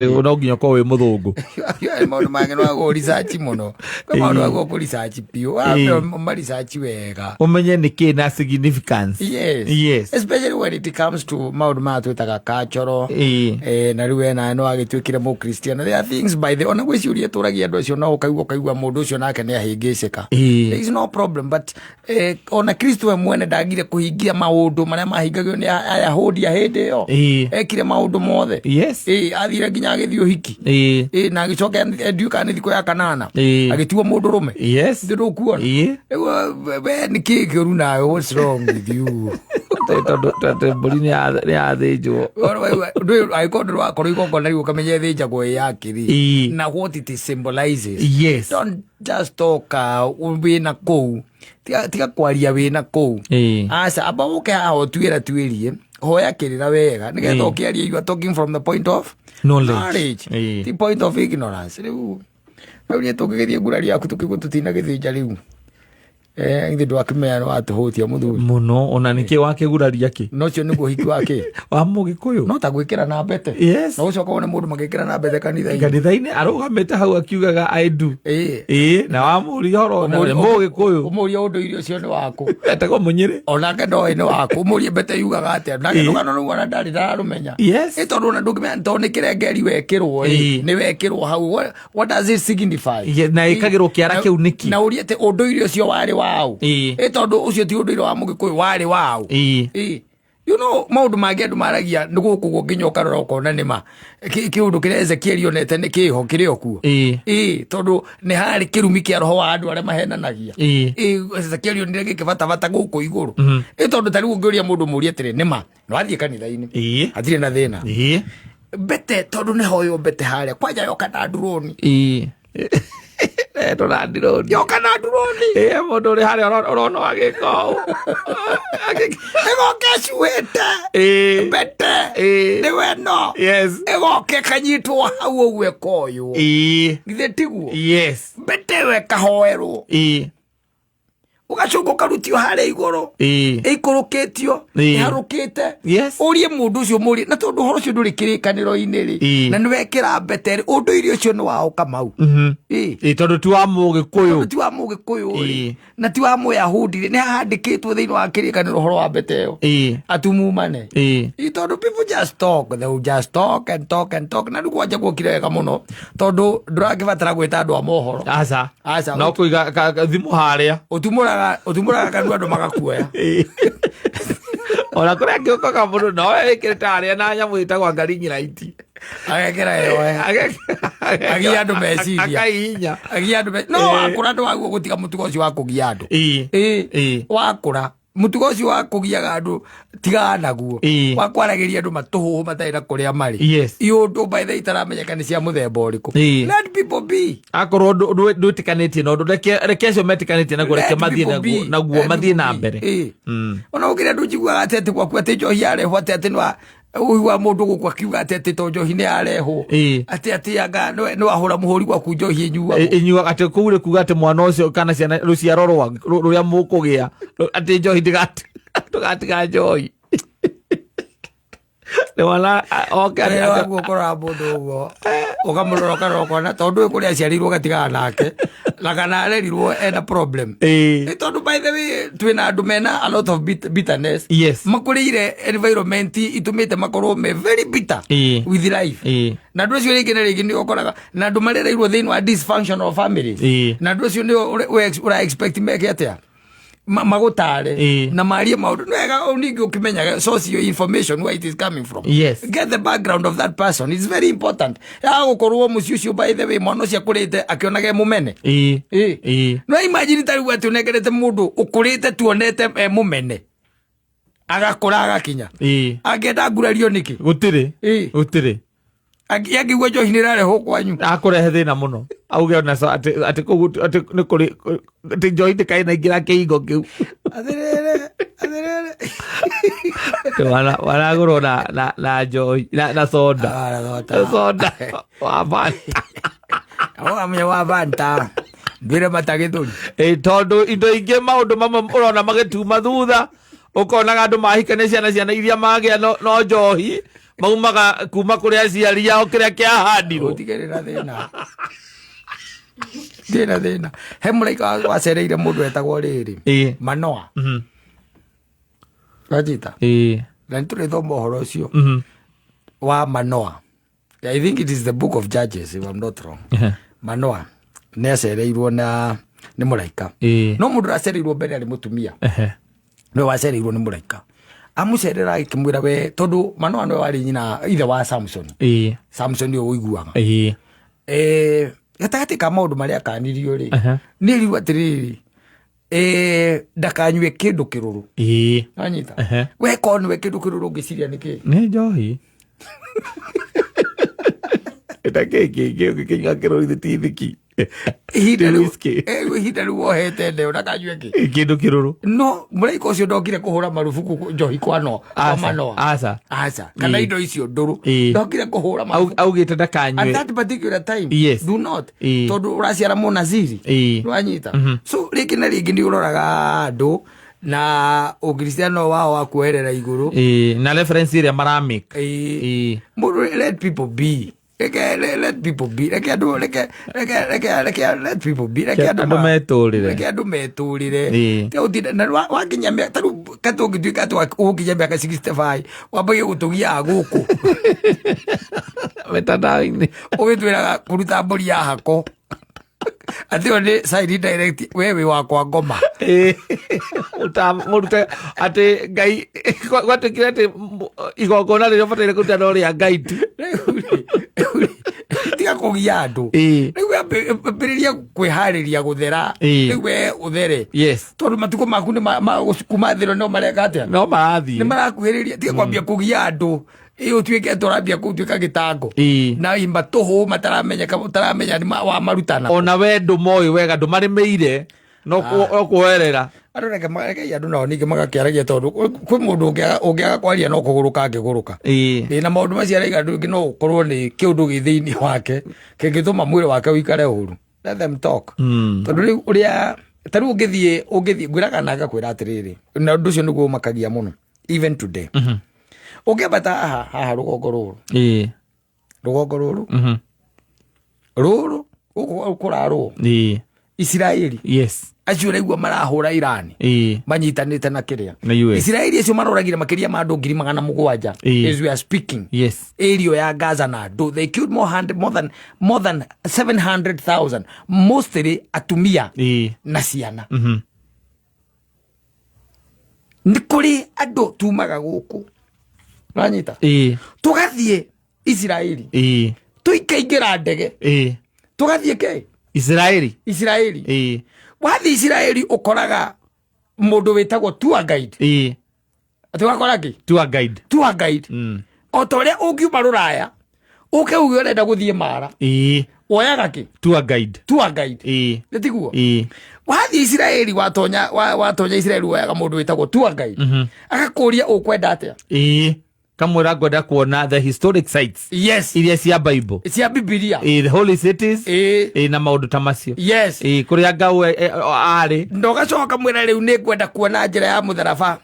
No nginya ũkorwo wĩ mũthũngũ. Maũndũ mangĩ no agwo research mũno. Kwĩ maũndũ agwo kũ research biũ. Wambe ma research wega. Ũmenye nĩ kĩ na significance. Yes. Especially when it comes to maũndũ maya twĩtaga cultural. Na rĩu we nawe no agĩtuĩkire mũkristiano. There are things by the ona gwĩ ciũria tũragia andũ acio no ũkaigua mũndũ ũcio nake nĩ ahĩngĩcĩka. There is no problem, but ona Kristo we mwene ndagire kũhingia maũndũ marĩa mahingagio nĩ Ayahudi a hĩndĩ ĩyo. Ekire maũndũ mothe. Athire nginya agĩthiĩ ũhiki. Na agĩcoka ndiũĩ kana nĩ thikũ ya kanana agĩtuo mũndũrũme. Ndĩ ndũkuona. Rĩu, we nĩ kĩĩ kĩũru nawe? What's wrong with you? Tondũ mbũri nĩ yathĩnjwo. Angĩkorwo ndũrakorwo igongona rĩu ũkamenya ĩthĩnjagwo ĩ yakĩrĩ na what it symbolizes. Don't just talk wĩna kũu, tiga kwaria wĩna kũu. Aca, amba ũke haha ũtuĩra tuĩrie, hoya kĩrĩra wega nĩgetha ũkĩaria you are talking from the point of knowledge, knowledge. Ti point of ignorance. Rĩu niĩ tũngĩgĩthiĩ ngurari yaku tũkĩguo tũtinagĩthĩnja rĩu, ithe ndwakĩmenya nĩ watũhũtia mũthuri. Mũno, ona nĩkĩ wakĩguraria kĩ? No ũcio nĩguo hiki wa kĩ? Wa mũgĩkũyũ. No ta gwĩkĩra na mbete. Na ũcoka wone mũndũ magĩkĩra na mbete kanitha-inĩ. Kanitha-inĩ arũgamĩte hau akiugaga "I do". Na wamũria ũhoro na nĩ mũgĩkũyũ. Ũmũrie ũndũire ũcio nĩ waku? Etagwo mũnyĩrĩ. Onake ndoĩ nĩ waku. Ũmũrie mbete yugaga atĩa, nake rũgano rũu ona ndarĩ ndararũmenya. Ĩ tondũ ona ndũngĩmenya tondũ nĩ kĩrengeri wekĩrwo ĩ, nĩ wekĩrwo hau. What does it signify? Na ĩkagĩrwo kĩara kĩu nĩkĩ? Na ũrie atĩ ũndũire ũcio warĩ waũ? Ĩ tondũ ũcio ti ũndũire wa mũgĩkũyũ, warĩ waũ? Maũndũ mangĩ andũ maragia nĩ gũkũ guo nginya ũkarora ũkona nĩ ma kĩũndũ kĩrĩa Ezekiel onete nĩ kĩho kĩrĩ o kuo. Tondũ nĩ harĩ kĩrumi kĩa roho wa andũ arĩa mahenanagia. Ezekiel onire gĩkĩbatabata gũkũ igũrũ. Ĩ tondũ ta rĩu ũngĩũria mũndũ mũrie atĩrĩ, nĩ ma nĩ wathiĩ kanitha-inĩ, hatirĩ na thĩna. Mbete tondũ nĩ hoywo mbete harĩa kwanja yoka na nduroni. Etwo na ndironi. Yoka na nduroni. Mũndũ ũrĩ harĩa ũrona agĩka ũũ. Ĩgoka ĩcuhĩte mbete nĩwe no ĩgoka ĩkanyitwo hau ũguo ĩkoywo. Githĩ tiguo? Yes. Mbete ĩyo ĩkahoerwo, ũgacoka ũkarutio harĩa igũrũ, ĩikũrũkĩtio, ĩharũkĩte. Ũrie mũndũ ũcio mũrie, na tondũ ũhoro ũcio ndũrĩ kĩrĩkanĩro-inĩ rĩ, na nĩ wekĩra mbete rĩ, ũndũire ũcio nĩ wao Kamau? Tondũ ti wa mũgĩkũyũ. Tondũ ti wa mũgĩkũyũ rĩ, na ti wa mũyahudi rĩ, nĩ handĩkĩtwo thĩinĩ wa kĩrĩkanĩro ũhoro wa mbete ĩyo? Atumumane. Tondũ people just talk, they will just talk and talk and talk. Na rĩu kwanja guokire wega mũno tondũ ndũrakĩbatara gwĩta andũ a mohoro. Aca. Aca. No kũiga thimũ harĩa. Ũtumũraga kanua andũ magakuoya. Ona kũrĩa angĩũkaga mũndũ no wĩkĩrĩte harĩa na nyamũ ĩtagwo ngarinyiraiti. Agekĩra yoe. Agia andũ meciria. Akaihinya. Agia andũ no wakũra ndwaguo gũtiga mũtugo ũcio wa kũgia andũ. Wakũra mũtugo ũcio wa kũgiaga andũ tigaga naguo. Wa kwaragĩria andũ matũhũhũ matarĩ na kũrĩa marĩ. Iũndũ by the way itaramenyeka nĩ cia mũthemba ũrĩkũ. Let people be. Akorwo ndwĩtĩkanĩtie na ũndũ, reke acio metĩkanĩtie naguo, reke Let mathiĩ people naguo, be. naguo Let mathiĩ people na be. mbere. Ona ũkĩrĩa andũ njiguaga atĩ gwaku atĩ njohi yarehwo atĩ nĩ ũigua mũndũ gũkũ akiuga atĩ to njohi nĩ yarehwo. Atĩ anga nĩ wahũra mũhũri gwaku njohi ĩnyuagwo. Ĩnyuaga atĩ kũu nĩ kuga atĩ mwana ũcio kana ciana rũciaro rũrĩa mũkũgĩa, atĩ njohi ndũgatiga njohi. Nĩ wana, oke Wĩra waku ũkoraga mũndũ ũguo ũkamũrora ũkarora ũkona tondũ ũyũ kũrĩa aciarirwo ũgatigana nake na kana arerirwo ena problem. Nĩ tondũ by the way twĩna andũ mena a lot of bitterness. Makũrĩire environment itũmĩte makorwo me very bitter with life. Na andũ acio rĩngĩ na rĩngĩ nĩ ũkoraga na andũ marereirwo thĩinĩ wa dysfunctional families. Na andũ acio nĩ ũra expect meke atĩa? Magũtare na marie maũndũ. Nĩ wega o ningĩ ũkĩmenyaga source your information, where it is coming from. Get the background of that person, it's very important. Ya gũkorwo mũciĩ ũcio by the way mwana ũcio akũrĩte akĩonaga e mũmene. No imagine ta rĩu atĩ ũnengerete mũndũ ũkũrĩte tuonete e mũmene agakũra agakinya angĩenda ngurario nĩkĩ? Gũtirĩ. Gũtirĩ. Angĩigua njohi nĩ ĩrarehwo kwanyu, akũrehe thĩna mũno, auge ona atĩ kũu atĩ nĩ kũrĩ atĩ njohi ndĩkaĩ na ingĩra kĩhingo kĩu. Atĩrĩrĩ, atĩrĩrĩ. Waragũrwo na njohi na soda. Ah, na soda. Soda wa Fanta. Wamenya wa Fanta ndwĩre matagĩthũri. Tondũ indo ingĩ maũndũ mamwe ũrona magĩtuma thutha ũkonaga andũ mahikania ciana iria magĩa no njohi. Maumaga kuma kũrĩ aciari ao kĩrĩa kĩahandirwo. Ũtigĩrĩ na thĩna, ndirĩ na thĩna. He mũraika wacereire mũndũ wetagwo rĩrĩ, Manoa. Wanyita? Ĩĩ. Na nĩ tũrĩthoma ũhoro ũcio wa Manoa. I think it is the Book of Judges, if I'm not wrong. Manoa nĩ acereirwo na nĩ mũraika. No mũndũ ũracereirwo mbere arĩ mũtumia. Nĩwe wacereirwo nĩ mũraika, amũcerera akĩmwĩra we, tondũ Manoa nĩwe warĩ nyina ithe wa Samson. Samson ũyũ ũiguaga. Gatagatĩ ka maũndũ marĩa akanirio rĩ, nĩ rirwo atĩrĩrĩ, ndakanyue kĩndũ kĩrũrũ. Wanyita? We korwo nĩwe, kĩndũ kĩrũrũ ũngĩciria nĩ kĩ? Nĩ njohi na kĩ kĩngĩ ũngĩkĩnyua kĩrũrũ ithe ti thiki? Ihinda Nĩ rĩu whisky. Ihinda rĩu wohete ndeo ndakanyue kĩ? Kĩndũ kĩrũrũ. No mũraika ũcio ndokire kũhũra marubuku njohi kwa Aca, Manoa. Aca. Aca, kana indo icio ndũrũ. Ndokire kũhũra marubuku. Augĩte At ndakanyue. that particular time, do not, tondũ ũraciara mũnaziri. Wanyita? So rĩngĩ na rĩngĩ nĩ ũroraga andũ na ũkristiano wao wa kuoherera igũrũ. Ĩĩ, na reference ĩrĩa maramake. Mũndũ, let people be, reke let people be, reke andũ, reke reke reke reke let people be, reke andũ metũrĩre. Reke andũ metũrĩre. Tiga gũtinda na wakinya mĩaka tarĩu katĩ ũngĩtuĩka atĩ ũgũkinya mĩaka 65 wambagie gũtũgiaga gũkũ Mitandao-inĩ. Ũgĩtwĩraga kũruta mbũri ya hako atĩ ĩyo nĩ sign direct we wĩ wakwa ngoma. Ĩĩ. Mũrute atĩ Ngai gwatuĩkire atĩ igongona rĩrĩa ũbataire kũruta no rĩa Ngai tu. Rĩu rĩ, tiga kũgia andũ. Rĩu ambĩrĩria kwĩharĩria gũthera. Rĩu we ũthere, tondũ matukũ maku nĩ kuma thĩro no mareka atĩa? No marathiĩ. Nĩ marakuhĩrĩria. Tiga kwambia kũgia andũ, ĩ ũtuĩke atĩ ũrambia gũtuĩka gĩtango na imba tũhũ mataramenyeka, ũtaramenya nĩ wamarutana. Ona we ndũmoĩ wega, ndũmarĩmĩire, no no kuoerera. Andũ reke rekei andũ nao ningĩ magakĩaragia, tondũ kwĩ mũndũ ũngĩaga kwaria no kũgũrũka angĩgũrũka. Ĩ na maũndũ macio araiga andũ ingĩ no ũkorwo nĩ kĩũndũ gĩ thĩinĩ wake kĩngĩtũma mwĩrĩ wake ũikare ũru. Let them talk. Tondũ rĩu ũrĩa ta rĩu ũngĩthiĩ ngwĩraga na ngakwĩra atĩrĩrĩ, na ũndũ ũcio nĩguo ũmakagia mũno even today. Ũngĩambata haha rũgongo rũrũ, rũgongo rũrũ, rũrũ gũkũ kũrarũo, Isiraeli, acio ũraigua marahũra Irani, manyitanĩte na kĩrĩa, Na US. Isiraeli acio maroragire makĩria ma andũ 700,000 as we are speaking, area ya Gaza na andũ they killed more than 700,000, mostly atumia na ciana. Nĩ kũrĩ andũ tumaga gũkũ, wanyita? Tũgathiĩ Isiraeli, tũikaingĩra ndege, tũgathiĩ ke Isiraeli. Isiraeli. Wathiĩ Isiraeli ũkoraga mũndũ wĩtagwo tour guide. Atĩ wakora kĩ? Tour guide. Tour guide. O ta ũrĩa ũngiuma rũraya ũke uge ũrenda gũthiĩ Mara, woyaga kĩ? Tour guide. Tour guide. Nĩ tiguo? Ĩĩ. Wathiĩ Isiraeli, watonya watonya Isiraeli woyaga mũndũ wĩtagwo tour guide, agakũria ũkwenda atĩa. Ĩĩ, kamwĩra ngwenda kuona the historic sites iria cia Bible, cia Bibilia, ĩĩ, the holy cities, ĩĩ, na maũndũ ta macio, ĩĩ, kũrĩa Ngau arĩ. Na ũgacoka mwĩra rĩu nĩ ngwenda kuona njĩra ya mũtharaba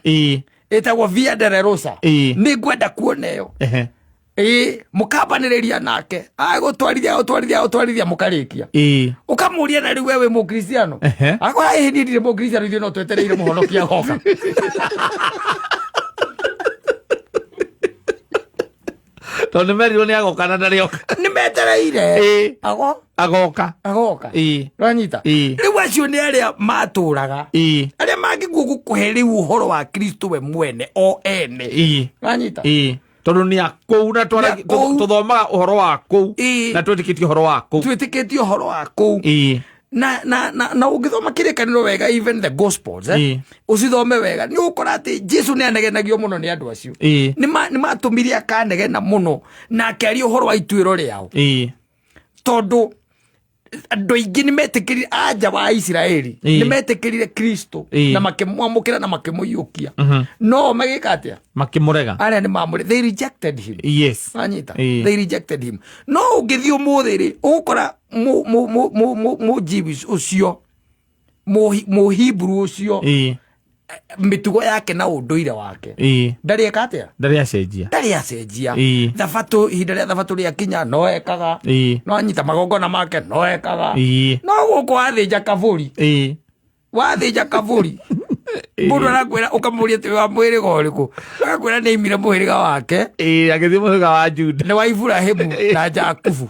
ĩtagwo Via Dolorosa. Nĩ ngwenda kuona ĩyo. Ĩĩ, mũkambanĩrĩria nake, agũtwarithia, agũtwarithia, agũtwarithia, mũkarĩkia. Ũkamũria, na rĩu we wĩ mũkristiano? Akora, ĩhĩ, niĩ ndirĩ mũkristiano, ithuĩ no twetereire mũhonokia agoka. Tondũ nĩ merirwo nĩ agoka na ndarĩ oka. Nĩ metereire. Ago Agoka. Agoka. Rwanyita? Ĩĩ. Rĩu acio nĩ arĩa matũraga, arĩa mangĩkuo gũkũhe rĩu ũhoro wa Kristo we mwene o ene. Rwanyita? Ĩĩ, tondũ nĩ akũu na Nĩ a kũu. Tũthomaga ũhoro wa kũu na twĩtĩkĩtie ũhoro wa kũu. Twĩtĩkĩtie ũhoro wa kũu. Na ũngĩthoma kĩrĩkanĩro wega, even the Gospels, ũcithome wega, nĩ ũgũkora atĩ Jesu nĩ anegenagio mũno nĩ andũ acio. Nĩ matũmire akanegena mũno na akĩaria ũhoro wa ituĩro rĩao, tondũ andũ aingĩ nĩ metĩkĩrire anja wa Isiraeli, nĩ metĩkĩrire Kristo na makĩmwamũkĩra na makĩmũiyũkia, no magĩka atĩa? Makĩmũrega. Arĩa nĩ mamũre, they rejected him. Wanyita? They rejected him. No ũngĩthiĩ ũmũthĩ rĩ, ũgũkora mũ Jewish ũcio, mũ Hebrew ũcio, Mĩtugo yake na ũndũire wake ndarĩ eka atĩa? Ndarĩ acenjia. Ndarĩ acenjia. Thabatũ, ihinda rĩa thabatũ rĩakinya no ekaga. No anyita magongona make no ekaga. No gũkũ wathĩnja kabũri, wathĩnja kabũri, mũndũ arakwĩra, ũkamũria atĩ wa mũhĩrĩga ũrĩkũ, agakwĩra nĩ aimire mũhĩrĩga wake. Agĩthiĩ mũhĩrĩga wa Juda. Nĩ wa Iburahimu na Jakubu.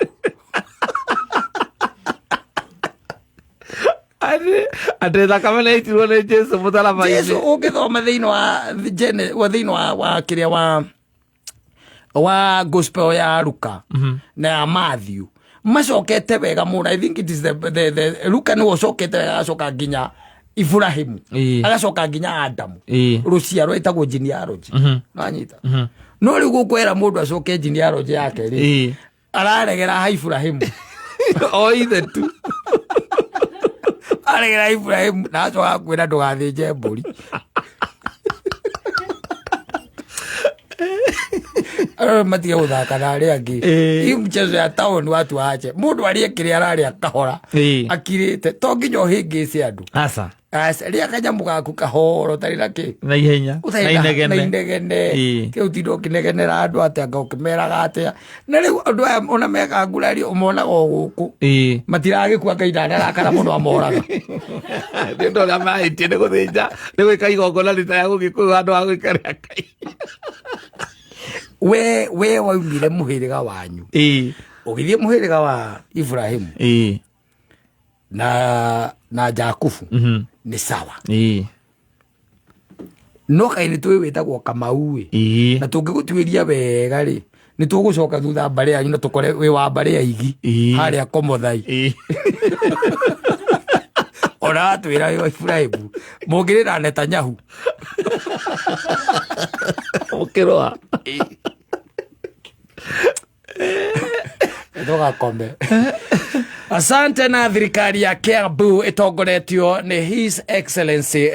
Atĩ thakame nĩ yaitirwo nĩ Jesu mũtharaba-inĩ. Jesu ũngĩthoma thĩinĩ wa wa thĩinĩ wa kĩrĩa wa gospel ya Luka na ya Matthew, macokete wega mũno. I think it is the Luka nĩwe ũcokete wega, agacoka nginya Iburahimu, agacoka nginya Adamu. Rũciaro ĩtagwo genealogy. Nanyita? No rĩu gũkwĩra mũndũ acoke genealogy yake rĩ, araregera ha Iburahimu. O ithe tu. Aregera Iburahimu na acoka kwĩra ndũgathĩnje mbũri. Arĩa matige gũthaka na arĩa angĩ. Hii mchezo ya town watu waache. Mũndũ arĩe kĩrĩa ararĩa kahora, akirĩte, to nginya ũhĩngĩce andũ. Aca. Aca, rĩa kanyamũ gaku kahora, ũtarĩ na kĩ, na ihenya na ũtarĩ na inegene. Inegene. Kĩu tinda ũkĩnegenera andũ atĩa, anga ũkĩmeraga atĩa? Na rĩu andũ aya ona meka ngurari ũmonaga o gũkũ, matiragĩkua Ngai ndanarakara mũno amoraga. Nĩ ũndũ ũrĩa mahĩtie nĩ gũthĩnja, nĩ gwĩka igongona rita ya gũgĩkũyũ handũ ha gwĩka rĩa Ngai. We waumire mũhĩrĩga wanyu, ũgĩthiĩ mũhĩrĩga wa Ibrahimu na Jakubu, nĩ sawa. No kaĩ nĩ tũĩ wĩtagwo Kamau ĩ? Na tũngĩgũtuĩria wega rĩ, nĩ tũgũcoka thutha mbarĩ yanyu na tũkore wĩ wa mbarĩ ya Igi harĩa Komothai. Ona watwĩra wĩ wa Ibrahimu, mũngĩrĩ na Netanyahu. Mũkĩrũa. Tũgakome. Asante. Na thirikari ya Kiambu ĩtongoretio nĩ His Excellency.